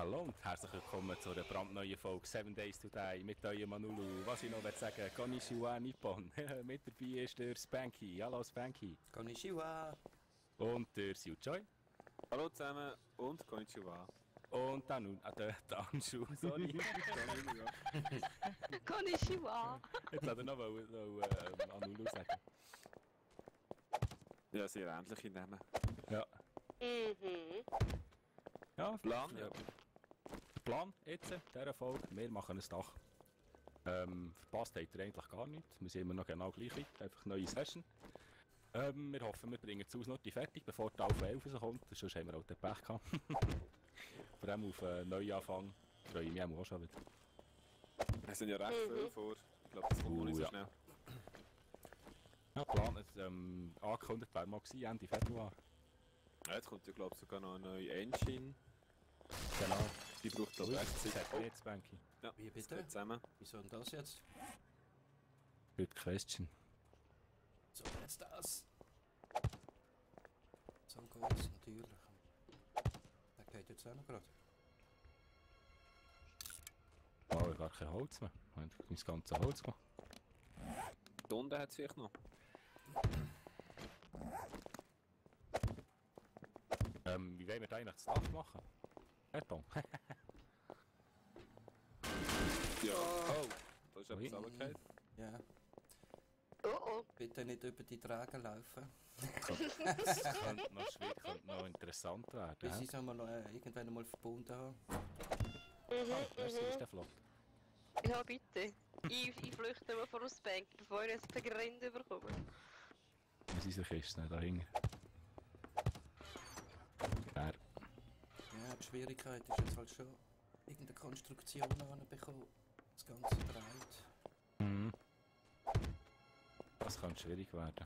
Hallo und herzlich willkommen zu einer brandneuen Folge 7 Days to Die mit eurem Manulu. Was ich noch sagen will, Konnichiwa Nippon. Mit dabei ist der Spanky. Hallo Spanky. Konnichiwa. Und der Sujoy. Hallo zusammen und Konnichiwa. Und dann der Anshu, sorry. Konnichiwa. Jetzt hat er noch Manulu sagen. Ja, sehr ähnliche Namen. Ja. Mhm. Ja, Plan, ja. Der Plan jetzt, dieser Folge, wir machen ein Dach. Verpasst habt ihr eigentlich gar nichts. Wir sind immer noch genau gleich weit, einfach eine neue Session. Wir hoffen, wir bringen die Ausnote fertig, bevor die Alpha 11 rauskommt. Sonst haben wir auch den Pech gehabt. Vor allem auf einen Neuanfang freue ich mich auch schon wieder. Es sind ja recht viel vor. Ich glaube, das kommt nicht so ja. schnell. Ja, Plan ist angekündigt, wäre mal gewesen, Ende Februar. Ja, jetzt kommt ja, glaube ich, sogar noch eine neue Engine. Genau. Die braucht, glaube ich, echt Das Zeit. hat mir jetzt, Banky. Ja, Wie das bitte? geht zusammen. Wieso denn das jetzt? Good question. So, jetzt das. So geht's natürlich. Der geht jetzt auch noch gerade. Oh, ich habe gar kein Holz mehr. Ich habe mein ganzes Holz gemacht. Da unten hat es vielleicht noch. Wie wollen wir da eigentlich das Dach machen? Beton. Ja. Oh, da ist Ui. etwas runtergefallen. Ja, Oh bitte nicht über die Träger laufen. Das könnte noch schwierig, könnte noch interessant werden. Bis Hä? ich es einmal noch irgendwann einmal verbunden habe. Merci, ist der flott. ja bitte. Ich flüchte mal vor uns Bank, bevor ich jetzt per Grind überkomme. Was ist der Kiste da hinten? Der. Ja, die Schwierigkeit ist jetzt halt schon irgendeine Konstruktion anbekommen. Das Ganze dreht. Mhm. Das kann schwierig werden.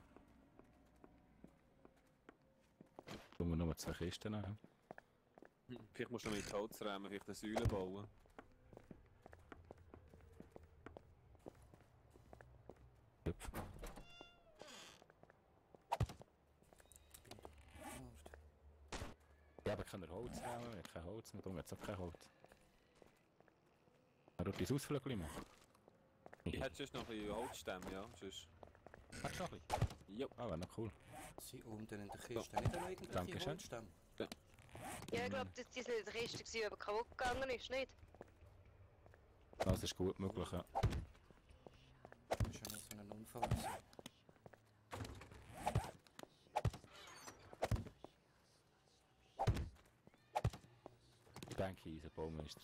Tun wir nur 2 Kisten nehmen. Vielleicht musst du noch mit Holzräumen vielleicht eine Säule bauen. Hüpf. Ich habe kein Holz nehmen, wir haben kein Holz, wir tun jetzt auch kein Holz. Er wird dein Ausflügel machen. Hättest du noch ein bisschen Holzstämme, ja? Sonst... Hast du noch ein bisschen? Ja. Ah, wäre noch cool. Sie unten in der Kiste. Nicht noch irgendwelche Dankeschön. Holzstämme. Ja, ich glaube, das war nicht der Kiste, die aber kaputt gegangen ist, nicht? Das ist gut möglich, ja. Das ist ja noch so ein Unfall. gewesen. Denke ich, unser Baumeister.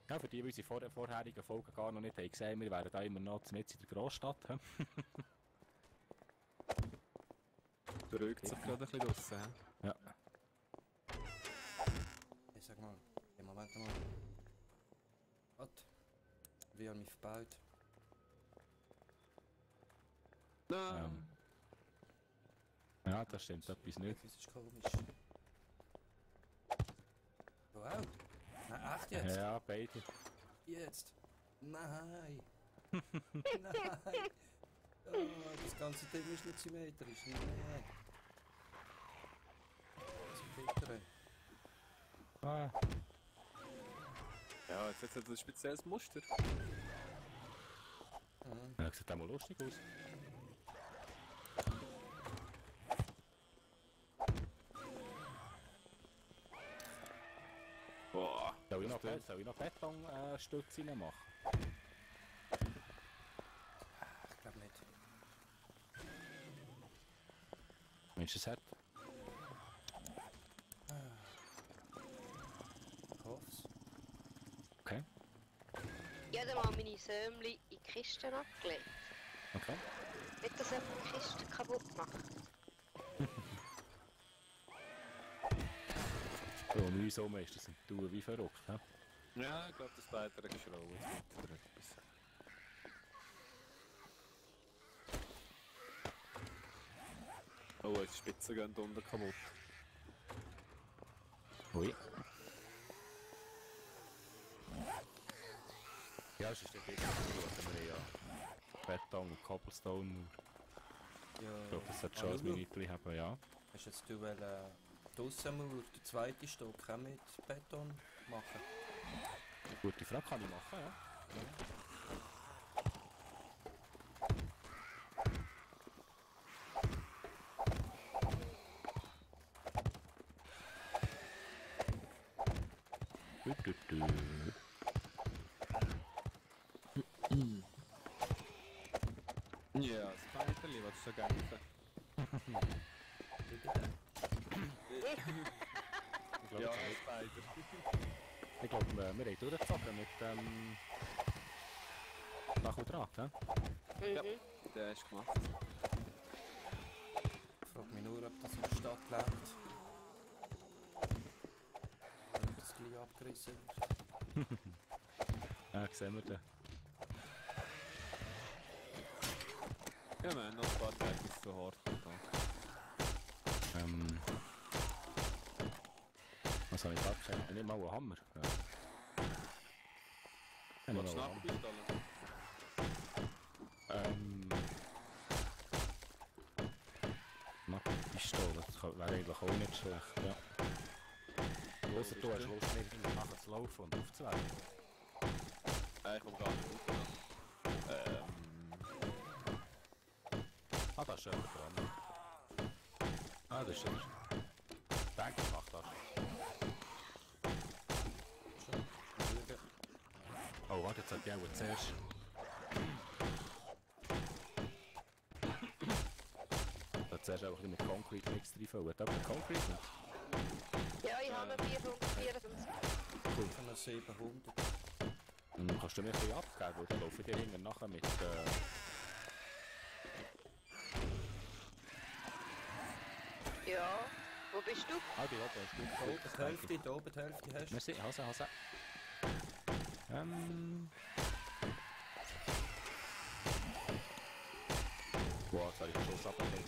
Ja, für die, die unsere vorherigen Folgen gar noch nicht haben gesehen, wir wären da immer noch mitten in der Großstadt. He? Drückt sich gerade ein bisschen draussen. Ja. Ich sag mal, im Moment mal. Was? Wie habe ich mich verbaut? Nein. Ja, das stimmt etwas nicht. Das ist komisch. Wow! Nein, echt jetzt? Ja, beide. Jetzt! Nein! Nein! Oh, das ganze Ding ist nicht symmetrisch. Nein! Das ist bitter. Ah, Ja, jetzt hat es ein spezielles Muster. ja, sieht auch mal lustig aus. Boah. Soll ich noch Betonstütze machen? Ich glaube nicht. Meinst du, es hat? Ich hoffe es. Okay. Ich habe mal meine Sömli in die Kisten abgelegt. Okay. Nicht, dass jemand die Kiste kaputt macht. So, um uns herum ist das ein Tun wie verrückt. He? Ja, ich glaube, das Beitrag ist geschraubt. Oder etwas. Oh, die Spitzen gehen unten kaputt. Ui. Ja, es ist der Gegner, wir haben ja Beton und Cobblestone. Ja, Ich glaube, das sollte schon ein Minütchen haben, ja. hast jetzt du die Aussenmauer, der zweite Stock, auch mit Beton machen. Gute Frage, kann ich machen, ja. Du. Ja, das Feiterli, was du kämpfen? Ich Ja, glaube, das Feiter. wir haben durchgezogen mit Dach und Draht, hä? Ja. Mhm. Der ist gemacht. Ich frage mich nur, ob das in der Stadt lebt. Wenn das gleich abgerissen wird. Ja, sehen wir den. Ja, wir haben noch ein paar Tage bis zur Horten da. Was habe ich da geschenkt? Nicht mal einen Hammer. Ja. Ja, nicht Willst du mal einen Hammer. Schnapperpistole? Pistole, das wäre eigentlich auch nicht schlecht, ja. Ausser du hast Lust, mir nachher zu laufen und aufzuwärmen. Ich komme gar nicht raus. Ah, da ist jemand dran. Ah, das ist er. Denke ich, macht das. Schon. Schauen. Oh, warte, jetzt hat die auch zuerst. Da hat zuerst auch ein bisschen mit Concrete Mix reinfüllen. Hat jemand Concrete Mix? Ja, ich habe noch 454. Von einer 700. Kannst du mir ein bisschen abgeben, weil dann laufen die hinten nachher mit... Ja. Wo bist du? Ah, die oben ist gut. Da oben die Hälfte, da oben die Hälfte hast du. Merci, Hase. Wow, jetzt habe ich den Schuss abgegeben.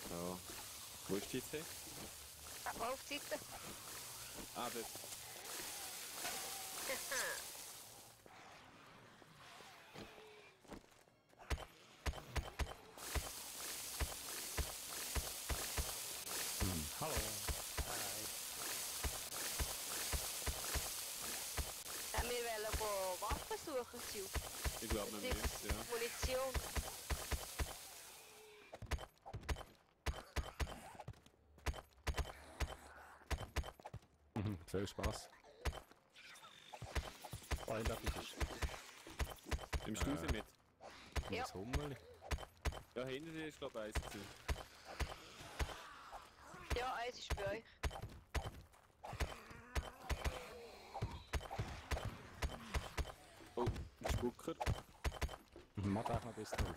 So. Wo ist die jetzt hin? Auf die Seite. Ah, dort. Hallo. Ja, wir wollen Waffen suchen, Sil. Ich glaube, wir müssen, ja. Munition. Viel Spaß. Oh, ich dachte, das ist Nimmst du sie mit? Ja. das Hummerli. Ja, hinter dir ist, glaube ich, eins gewesen. Ja, eins ist bei euch. Oh, ein Spucker. Mach auch noch bis drauf.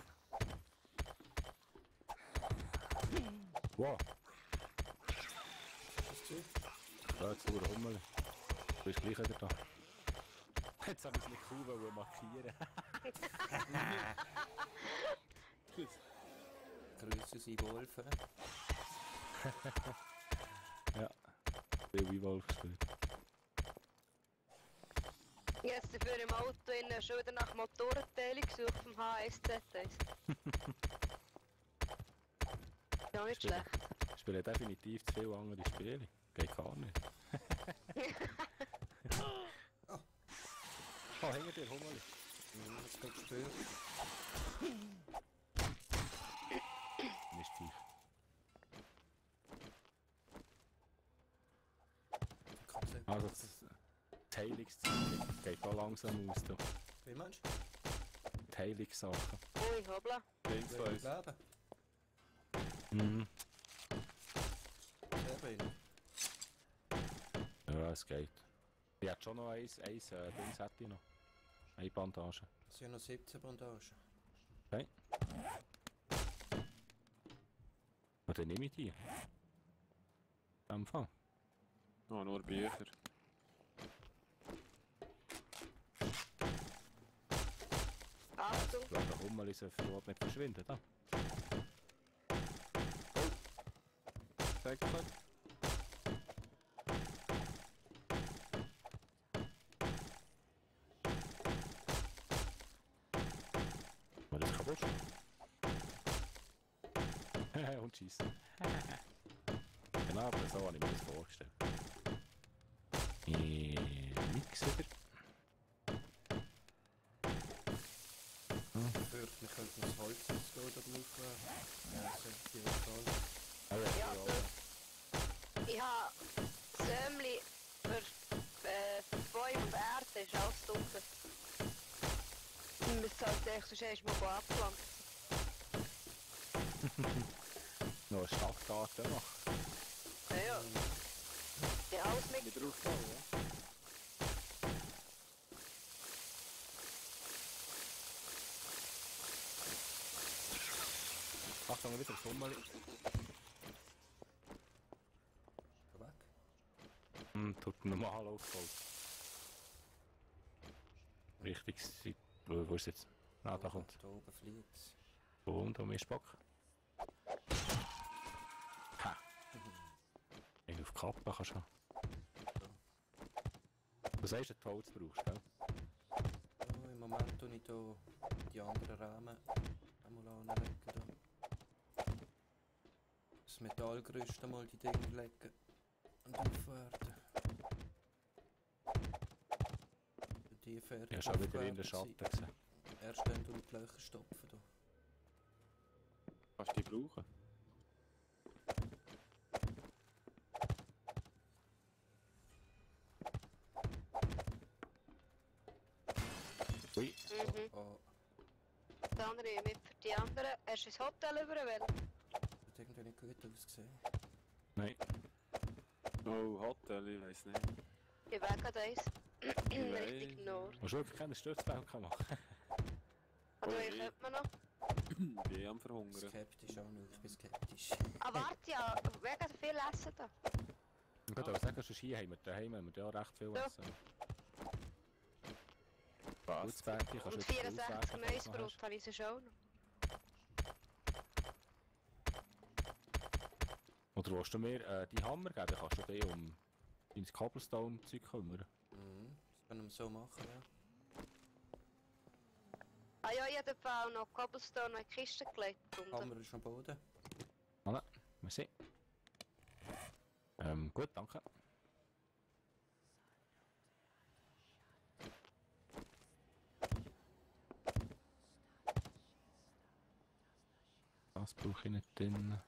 Wow, Hast du das gesehen? da jetzt nur ein Hummerli. Du bist gleich wieder da. Jetzt habe ich es nicht cool markieren. Grüße Sie Wolf. Ja, wie Wolf gespielt. Jetzt dafür im Auto innen schon wieder nach Motorenteilen gesucht vom HS-Z1. Ja, nicht schlecht. Ich spiele definitiv zu viele andere Spiele. Geht gar nicht. Oh, hinter dir, Hummerli. Ja, das geht gespürt. Mistviech. Also das Heilungszeit geht da langsam aus. Da. Wie meinst du? Die Heilungssachen. Ui, hoppla. Links von uns. Leben. Mhm. Sehr wenig. Ja, es geht. Ich hätte schon noch eins Dings hätte ich noch. Eine Bandage. Es sind noch 17 Bandagen. Okay. Und dann nehme ich die. Am Fall. Oh, nur Bücher. Achtung. Ja, der Hummel ist überhaupt nicht verschwinden. Da. Säckchen. Mal das kaputt. Und schießen. Genau, aber so habe ich mir das vorgestellt. Nix wieder. Ich fürchte, wir könnten das Holz jetzt da drauf werfen. Ja, das ist die Fall. Ah ja, Ja, ich habe Sömli für Bäume und Erde, ist alles dunkel. Wir müssen halt echt sonst erst mal abpflanzen. noch eine Stadtkarte machen. Ja. Ja, alles mit. Wieder aufbauen, ja? Achtung, wieder Sommer. Weg. Tut normal aufgeholt. Richtig, wo ist jetzt? Ah, da kommt. Da oben fliegt es. Und um ist Bock. Ha! Ich auf die Kappe kannst du haben. Du sagst, dass du Holz brauchst, gell? Ja, im Moment tue ich hier die anderen Rahmen einmal anlegen. Da. Das Metallgerüst einmal die Dinge legen und aufwerten. Die fertig Ja, schon wieder in der aufgewertet Schatten sind. gesehen. Erst dann tue ich die Löcher stopfen. Da. Kannst du die brauchen? Ui, Mhm. Oh, Das andere mit für die anderen. Hast du ins Hotel überwählt? das hat irgendwie nicht gut ausgesehen. nein. Oh, Hotel, ich weiss nicht. Ich weg an eins. Nein. Richtig Nord. Musst du wirklich keine Stützbänke machen? Oder Oh wie je. könnte man noch? Ich bin am Verhungern. Skeptisch auch noch, ich bin skeptisch. Ah, warte ja, wegen viel Essen da. Ich würde aber sagen, sonst hier haben wir daheim haben wir ja recht viel Ja. Essen. Was? Stützbänke kannst du Und wirklich 64 aufwerfen, falls du noch Maisbrot habe ich sonst auch noch. hast. Oder willst du mir die Hammer geben, dann kannst du dich um dein Cobblestone-Zeug kümmern. Mhm, das können wir so machen, ja. Ah ja, ich habe den Fall noch Cobblestone in die Kiste gelegt. Hammer ist am Boden. Merci. Gut, danke. Das brauche ich nicht drin.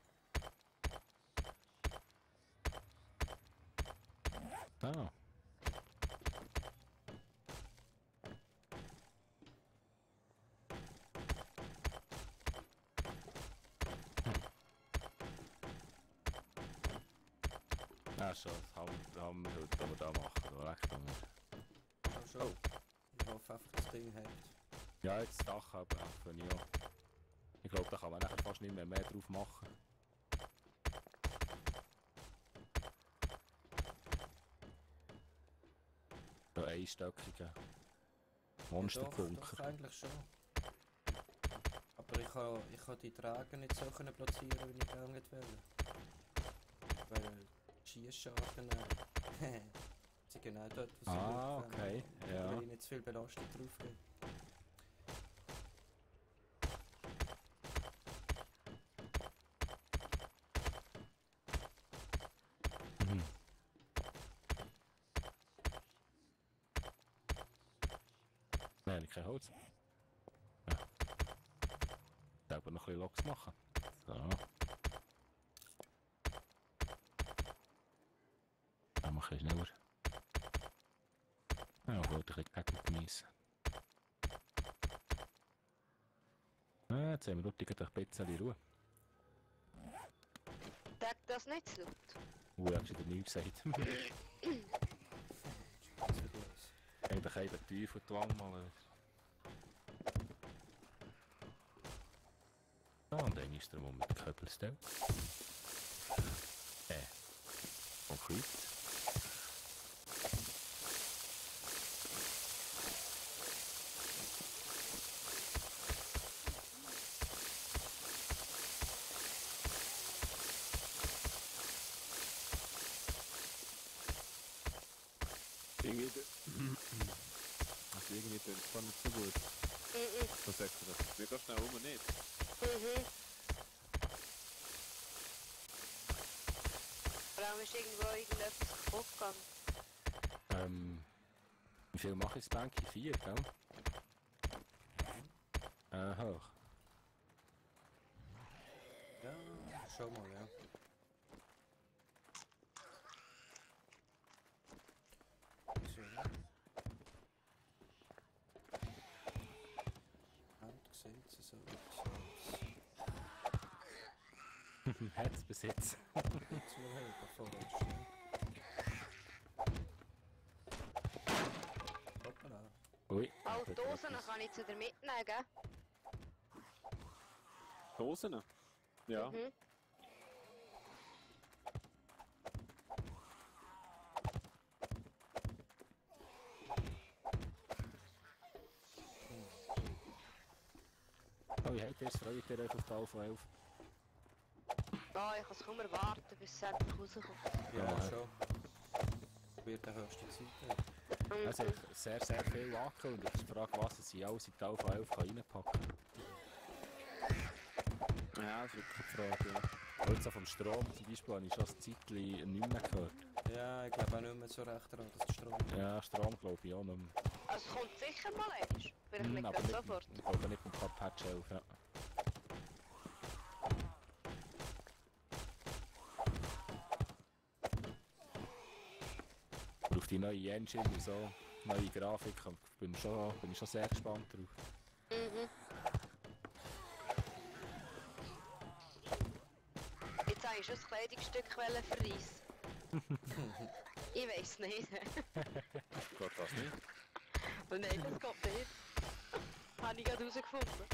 Ah. Ja, schon, das haben wir heute aber da machen, da recht damit. Ja, schon. Oh. Ich hoffe einfach, das Ding hat. Ja, jetzt das Dach aber auch für Neo. Ich glaube, da kann man nachher fast nicht mehr drauf machen. So einstöckige Monsterbunker. Doch, eigentlich schon. Aber ich kann die Träger nicht so können platzieren, wie ich gerne nicht will. Weil die Schießscharten sind genau dort, wo sie Ah, hochkommen. okay, Und ja. will ich nicht zu viel Belastung drauf geben. Mhm. Nein, ich kein Holz. Ja. Selber noch ein bisschen Loks machen. So. Dann mache ich schneller. Ja, ich wollte ein bisschen Päckchen geniessen. Ja, jetzt haben wir dort ein bisschen Ruhe. Sag das nicht zu laut. Ich habe schon nichts gesagt. Das wird los. Eigentlich ein Teufel die Wand mal. Ja, und dann ist der Moment mit Köppelstelle. Konkret. Irgendwie... Also irgendwie tönt es gar nicht so gut. Was sagt ihr das? Wir gehen schnell um, nicht? Vor allem ist irgendwo irgendetwas kaputt gegangen. Wie viel mache ich das Banky? 4, gell? Hoch. Ja, schau mal, ja. So. Hand sieht es so aus. Hat's bis jetzt. Jetzt mal helfen, vorwärts. Hoppala. Ui. Auch Dosen kann ich zu dir mitnehmen, gell? Dosen? Ja. Mhm. Oh, wie habt ihr es? Freut ihr euch auf die Alpha 11? Ja, ich kann es kaum erwarten, bis es endlich rauskommt. Ja, Ja. schon. Wird der höchste Zeit. Also ich sehr, sehr viel angekündigt. Die Frage, was sie alles in die Alpha 11 reinpacken kann. Ja, das ist wirklich eine Frage, ja. Heute so vom Strom zum Beispiel habe ich schon ein Zeitchen nicht mehr gehört. Ja, ich glaube auch nicht mehr so recht daran, dass der Strom... Ja, Strom glaube ich auch nicht mehr. Also es kommt sicher mal einmal. Vielleicht nicht Aber gerade nicht, sofort. ich glaube nicht mit Patch 11, ja. Aber auf die neue Engine und so, neue Grafik, bin ich schon sehr gespannt drauf. Mhm. Jetzt habe ich schon das Kleidungsstück verreissen. Ich weiß nicht. Geht das nicht? Oh nein, das geht nicht. Habe ich gerade herausgefunden.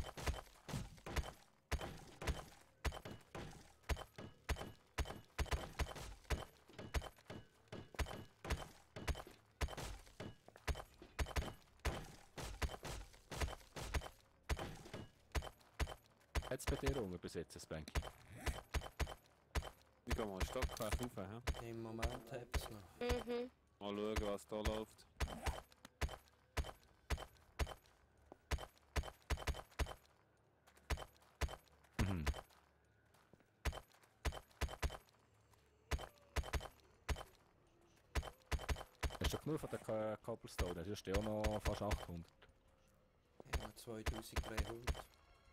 Hat es bei dir unten bis jetzt, das Banky? Ich gehe mal einen Stockwerk rauf, hä? Im Moment hat es noch. Mhm. Mal schauen, was da läuft. Mhm. Hast du genug von den Cobblestone? Das ist ja auch noch fast 800. Ich habe noch 2300.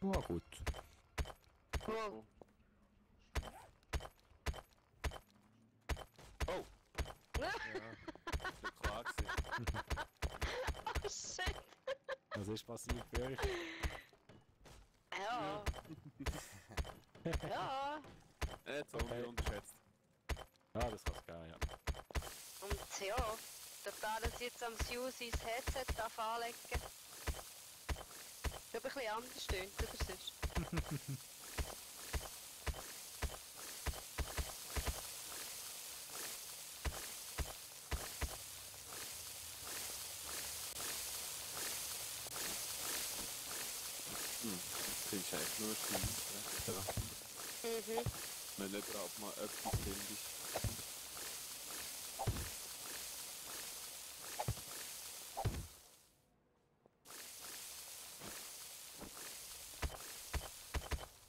Ja, gut. Wow. Oh! Ja, Das war klar gewesen. Oh shit. Was ist passiert bei euch? Ja. Ja. Jetzt haben wir unterschätzt. Ah, das kann es geben, ja. Und ja, da das jetzt am Sue sein Headset anlegen darf, ein bisschen anders stöhnt oder sonst. Findest du eigentlich nur Scheissdreck? Mhm. Wenn du überhaupt mal etwas findest.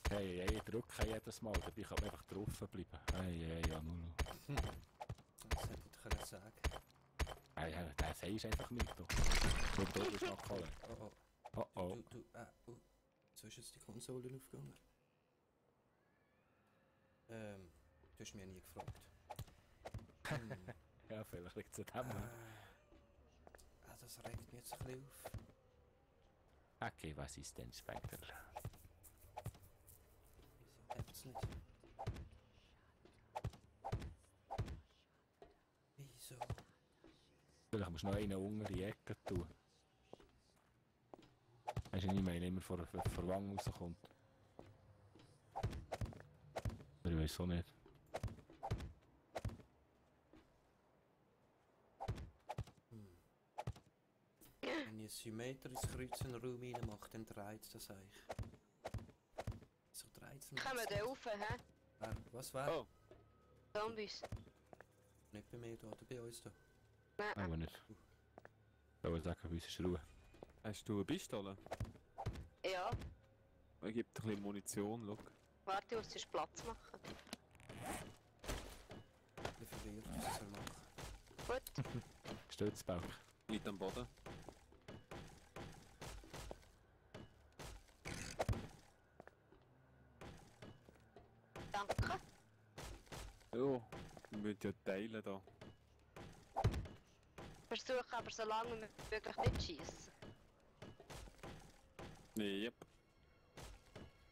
Hey, ich drücke jedes Mal, dabei kann man einfach drauf bleiben. Hey, ja, nur noch. das hätte ich können sagen. Hey, der sagst einfach nicht. Nur du bist noch gekommen. Oh, Oh oh. oh. So ist jetzt die Konsole aufgegangen. Du hast mich ja nie gefragt. Ja, vielleicht liegt es an dem. Das regt mich jetzt ein bisschen auf. Okay, was ist denn, Spectre? Wieso hat es nicht? Wieso? Vielleicht musst du noch einen unter die Ecke tun. Weißt du, ich meine, immer vor Wang rauskommt. Aber ich weiß auch nicht. Wenn ich ein symmetrisches Kreuz in den Raum reinmache, dann dreht es das eigentlich. So dreht es nicht. Kommen wir da rauf, hä? Was wäre? Oh! Zombies. Nicht bei mir da, oder bei uns da. Auch Nein. nicht. Ich würde sagen, bei uns ist Ruhe. Hast du eine Pistole? Ja, Ich gebe dir ein bisschen Munition, schau. warte, ich muss Platz machen. Ich bin verwirrt, was ich soll machen. Gut. Stützbalk. Liegt am Boden. Danke. Ja, wir müssen ja teilen da. Versuche aber so lange wie möglich nicht zu schiessen. Nee, yep.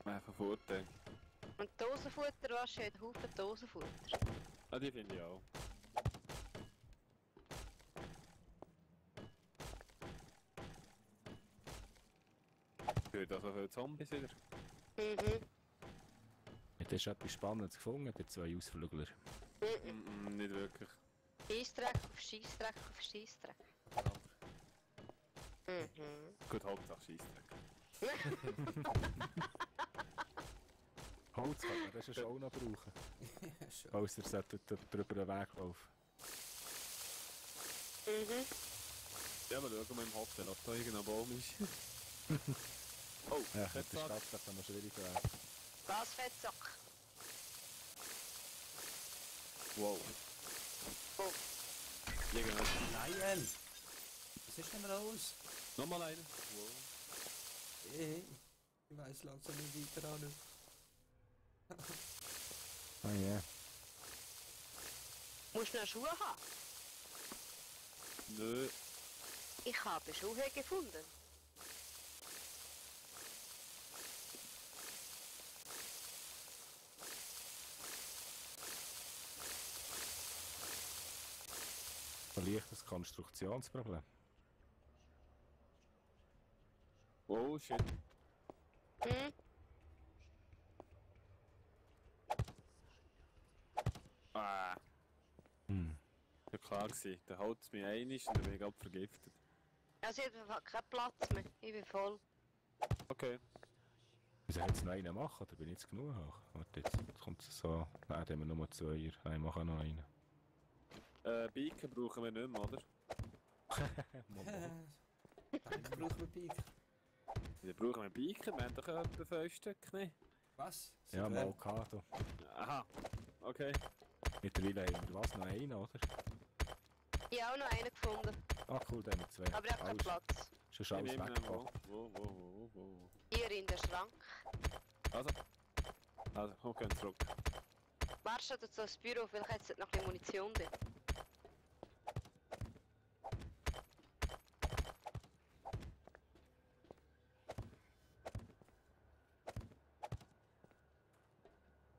Welcher Vorteil? Und Dosenfutter, was schon ein Haufen Dosenfutter. Ah, die finde ich auch. Hört also viele Zombies wieder? Mhm. Hat er schon etwas Spannendes gefunden, die zwei Ausflügler? Nicht wirklich. Scheissdreck auf Scheissdreck auf Scheissdreck. Aber Mhm. Gut, Hauptsache Scheissdreck. Holz kann man das schon auch noch brauchen. schon. Falls er sollte drüber den Weg laufen. Mhm. Ja, aber schauen wir im Hotel, ob da irgendein Baum ist. Oh, Ja, das in ist der Stadt das kann man schwierig werden. Was Fettsack? Wow. Oh. Irgendwas. Nein! Was ist denn los? Nochmal einen. Wow. Ich weiss langsam nicht weiter an. Oh ja. Musst du noch Schuhe haben? Nö. Ich habe Schuhe gefunden. Ein leichtes Konstruktionsproblem. Oh shit. Hm? Ah. Hm. Ja klar gewesen. Der haut es mir ein und dann bin ich gerade vergiftet. Also ich habe keinen Platz mehr. Ich bin voll. Okay. Wieso jetzt noch einen machen? Oder bin ich jetzt genug hoch? Warte, jetzt kommt es so. Nein, da haben wir nur zwei. Nein, mach auch noch einen. Biken brauchen wir nicht mehr, oder? Eigentlich brauchen wir Pik. Wir brauchen wir Biken, wir haben doch etwa 5 Stück, ne? Was? Ja, Sind mal wir- gehabt. Du. Aha. Okay. Mittlerweile haben wir was? Noch einen, oder? Ich habe auch noch einen gefunden. Ah, cool, dann haben wir zwei. Aber ich habe keinen Platz. Schon alles Ich nehme ihn weggebracht. wo. Hier in der Schrank. Also, komm, gehen zurück. Warte schon dazu ins Büro, vielleicht hat es noch ein bisschen Munition drin.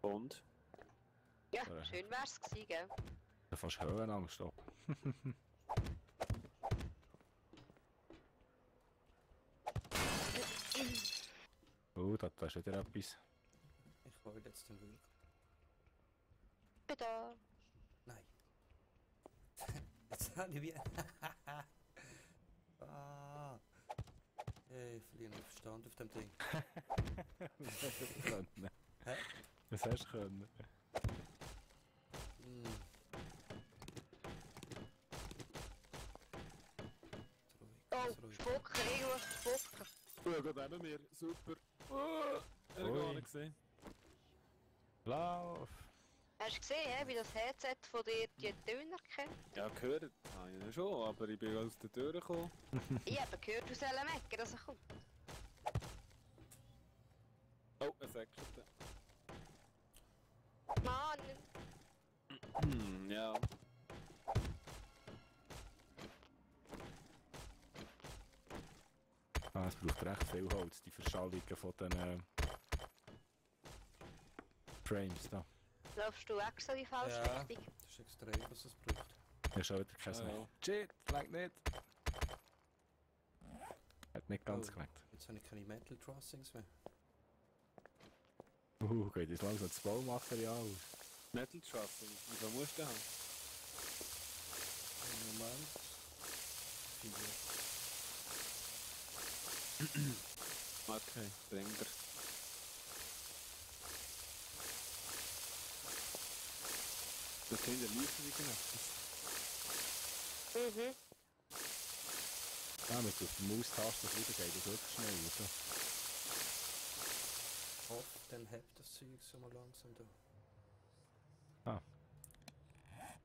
Und? Ja, Ja. schön wär's gewesen, gell? Da fast Höhenangst. Oh. Oh, da ist wieder etwas. Ich hol jetzt den Wilk. Bin da. Nein. Jetzt habe ich wieder. Ah. Hey, ich verliere den Verstand auf dem Ding. Was hast du können? Hä? Was hast du können? Hm. Oh, Ganz ruhig. Spucker, irgendwas Spucker. Ja, geht neben mir. Super. Oh, er hat Ui. gar nicht gesehen. Lauf! Hast du gesehen, wie das Headset von dir die Töne erkennt? Ja, gehört habe ich ihn schon, aber ich bin aus der Tür gekommen. Ich habe gehört, du sollst mecken, dass er kommt. Oh, er sagt schon. Mann, Ja. Ah, es braucht recht viel Holz, die Verschallungen von den Frames da. laufst du extra die falsche Ja. Richtung? Das ist extrem, was es braucht. Ja, schon wieder kein Ja, mehr. ja. Shit, lag nicht! Hat nicht ganz Oh. gelangt. Jetzt habe ich keine Metal Trussings mehr. Geht jetzt langsam das Baumaterial aus. Metal Trussing. Wie viel musst du haben? Moment. 4. Okay, bringt er. Das sind ja Lieferungen. Mhm. Ja, mit auf der Maustaste drüber geht das wirklich schnell, oder? Hoffe, dann hebt das Zeug so mal langsam da.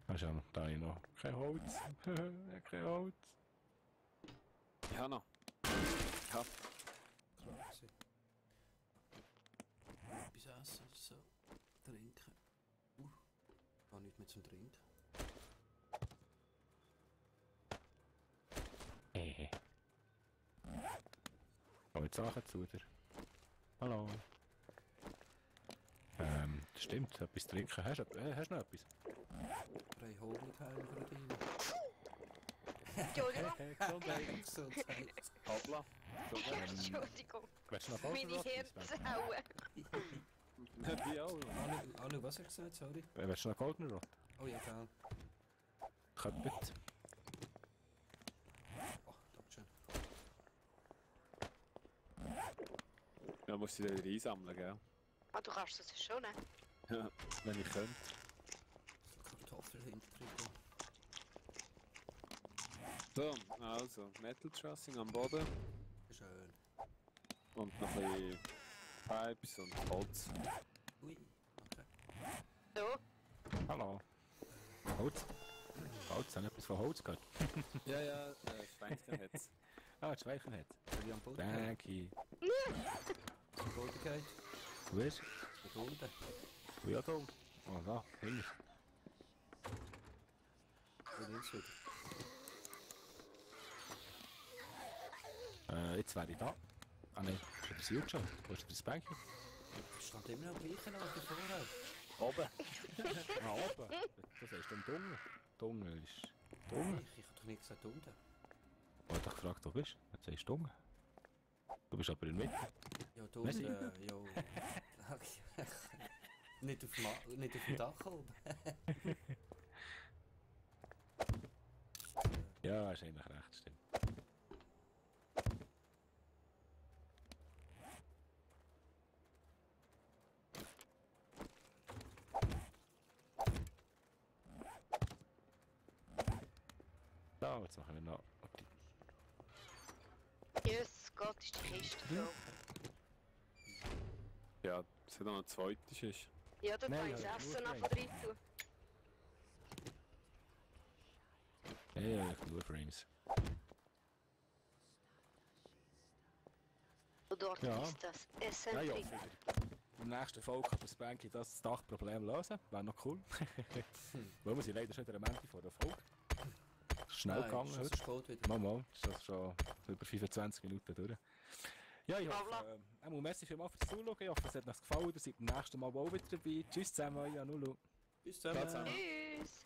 Hast du da ich noch kein Holz? Kein Holz. Ja, noch. Ja. Crazy. Etwas essen oder so. Trinken. Gar nicht mehr zum Trinken. Komm jetzt Sachen zu dir. Hallo. Das stimmt, etwas trinken. Hast du noch etwas? Drei Honigheim für dich. Entschuldigung. Gesundheit. Gesundheit. Hoppla. Entschuldigung. Willst du noch Meine Golden Rockies? Hirnzellen. Wie auch. Anu, was hast du gesagt? Sorry. Willst du noch Golden Rot? Oh ja, gell. Köpft. Oh, dankeschön. Ja, musst du wieder einsammeln, gell? Ah, du kannst das schon, ne? Ja, wenn ich könnte. Kartoffel hinterdrücken. So, also, Metal Trussing am Boden Schön. und noch ein bisschen Pipes und Holz. Ui, okay. So. Hallo. Holz? Holz, haben etwas von Holz gehört? Ja, Schweinchen hat's. Ah, das Weichen hat. Soll ich am Boden gehen? Danke. Am Boden geht? Du bist? Da unten. Ja, da. Oh, da, hinten. Wo nimmst du wieder? Jetzt wäre ich da. Ah nein, der Sieg schon. Wo ist das Bänkchen? Stand immer noch am gleichen Ort wie vorher. Oben. Ah, oben. Das heißt dann Dunge. Dunge ist... Dunge? Ich hab doch nicht gesagt unten. Ich hab dich gefragt, wo du bist. Jetzt sagst du Dunge. Du bist aber in der Mitte. Ja, da Merci. unten, ja. Nicht auf dem Dach oben. Ja, hast eigentlich recht, stimmt. So, jetzt machen wir noch... Okay. Jesus Gott, ist die Kiste voll. Ja, es hat noch ein zweites ist. Ja, da Nein, kann ich ja, das nur Essen noch Frames. von rein tun. Ja, nur Frames. Und dort Ja. ist das Essen Ja, ja, drin. sicher. Im nächsten Folge kann das Banky das Dachproblem lösen. Wäre noch cool. Weil wir sind leider schon in der Momente vor der Folge. Schnell gegangen ist heute. spät wieder. Mal, ist das schon über 25 Minuten durch. Ja, ich hoffe, merci vielmals fürs Zuschauen. Ich hoffe, es hat euch gefallen. Ihr seid beim nächsten Mal auch wieder dabei. Tschüss zusammen, euer Nulu. Bis Ciao dann. zusammen. Tschüss.